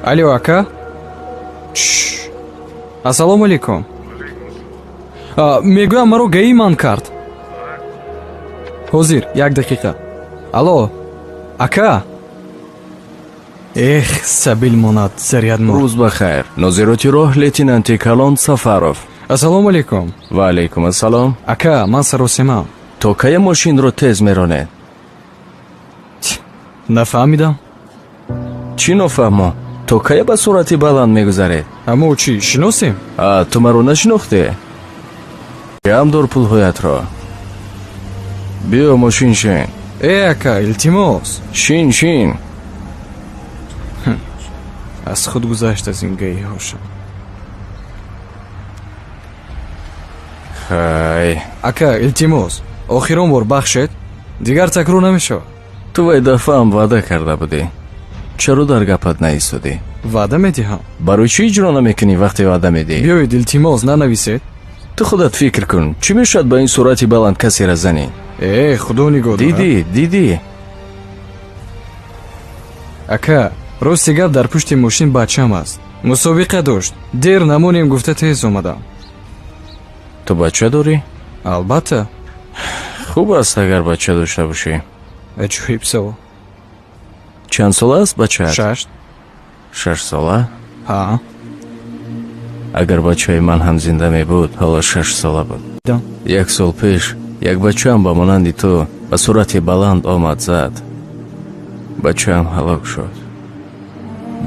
Алло, ака? Ассалому алейкум. Мегӯям, маро ГАИ манъ кард. Ҳозир, як дақиқа. Алло, ака? Эх, сабил монад, заряд мурд. Рӯз ба хайр. Нозироти роҳ, лейтенанти калон Сафаров. Ассалому алейкум. Ва алейкум ассалом. Ака, ман саросемам. То кая мошинро тез меронед? Нафаҳмидам. Чӣ нофаҳмо? То кая ба суръати баланд мегузаред? Аммо чӣ, шиносем? А, ту маро нашинохтӣ? Ҷамъ дор пулҳоятро. Биё, мошин шин. Э, ака, илтимос. Шин, шин. Аз худ гузашт аз ин ГАИ ҳошам. Хай. Ака, илтимос, охирон бор бахшед, дигар такрор намешавад. Ту вай дафъаам ваъда карда будӣ. Чаро дар гапат наистодӣ? Ваъда медиҳам. Барои чӣ иҷро намекунӣ, вақте ваъда медиҳӣ? Биёед, илтимос, нанависед. Ту худат фикр кун, чӣ мешавад, ба ин суръати баланд касеро занӣ? Э, худо нигоҳ дорад. Дидӣ, дидӣ. Ака, рости гап, дар пушти мошин бачам аст, мусобиқа дошт, дер намонем гуфта тез омадам. Ту бача дорӣ? Албатта. Хуб аст, агар бача дошта бошӣ. Аҷоиб савол. Чанд сола аст бачаат? 6. 6 сола? Ҳа. Агар бачаи ман ҳам зинда мебуд, ҳоло 6 сола буд. Як сол пеш як бачаам ба монанди ту ба суръати баланд омад, зад. Бачаам ҳалок шуд.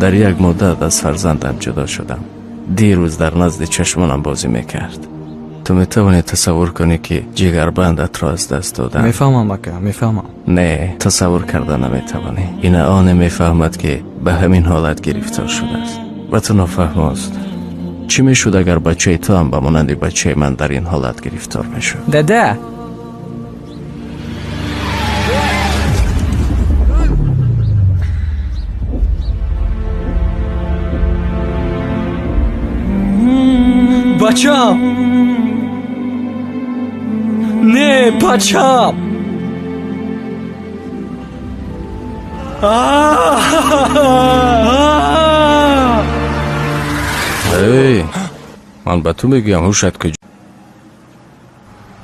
Дар як муддат аз фарзандам ҷудо шудам. Дирӯз дар назди чашмонам бозӣ мекард. Ту метавонӣ тасаввур кунӣ, ки ҷигарбандатро аз даст додам? Мефаҳмам, ака, мефаҳмам. Не, тасаввур карда наметавонӣ. Ина оне мефаҳмад, ки ба ҳамин ҳолат гирифтор шудааст. Ба ту нофаҳмост. Чӣ мешуд, агар бачаи ту ҳам ба монанди бачаи ман дар ин ҳолат гирифтор мешуд? Дада. Бачам, не, бачам. Эй, ман ба ту мегӯям, ҳушат куҷо?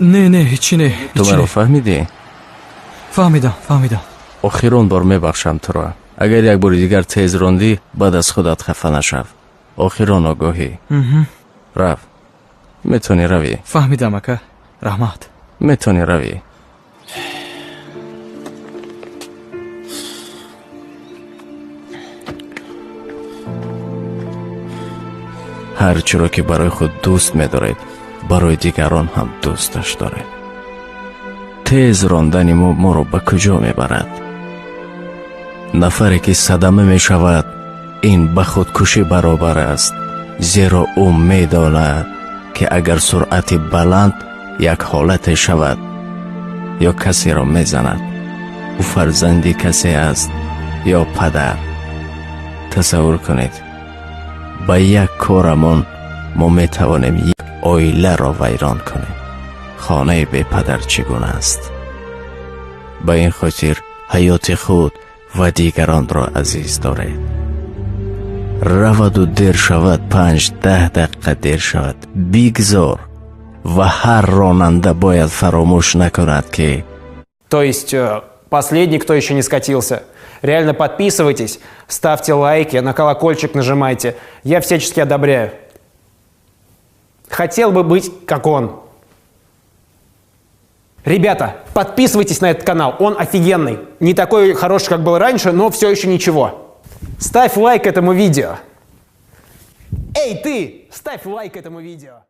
Не, не, ҳечи не. Ту маро фаҳмидӣ? Фаҳмидам, фаҳмидам. Охирон бор мебахшам туро. Агар як бори дигар тез рондӣ, баъд аз худат хафа нашав. Охирон огоҳӣ. Рав, метавонӣ равӣ. Фаҳмидам, ака, раҳмат. Метавонӣ равӣ. Ҳар чиро ки барои худ дӯст медоред, барои дигарон ҳам дӯсташ доред. Тез рондани мо моро ба куҷо мебарад? Нафаре ки садама мешавад, ин ба худкушӣ баробар аст, зеро ӯ медонад, ки агар суръати баланд як ҳолате шавад ё касеро мезанад, ӯ фарзанди касе аст ё падар. Тасаввур кунед, ба як корамон мо метавонем як оиларо вайрон кунем. Хонаи бепадар чӣ гуна аст? Ба ин хотир ҳаёти худ ва дигаронро азиз доред. Раваду дер шавад, 5-10 дақиқа дер шавад, бигзор. Ва ҳар ронанда бояд фаромӯш накунад, ки То есть последний, кто еще не скатился. Реально подписывайтесь, ставьте лайки, на колокольчик нажимайте. Я всячески одобряю. Хотел бы быть как он. Ребята, подписывайтесь на этот канал, он офигенный. Не такой хороший, как был раньше, но все еще ничего. Ставь лайк этому видео. Эй, ты! Ставь лайк этому видео.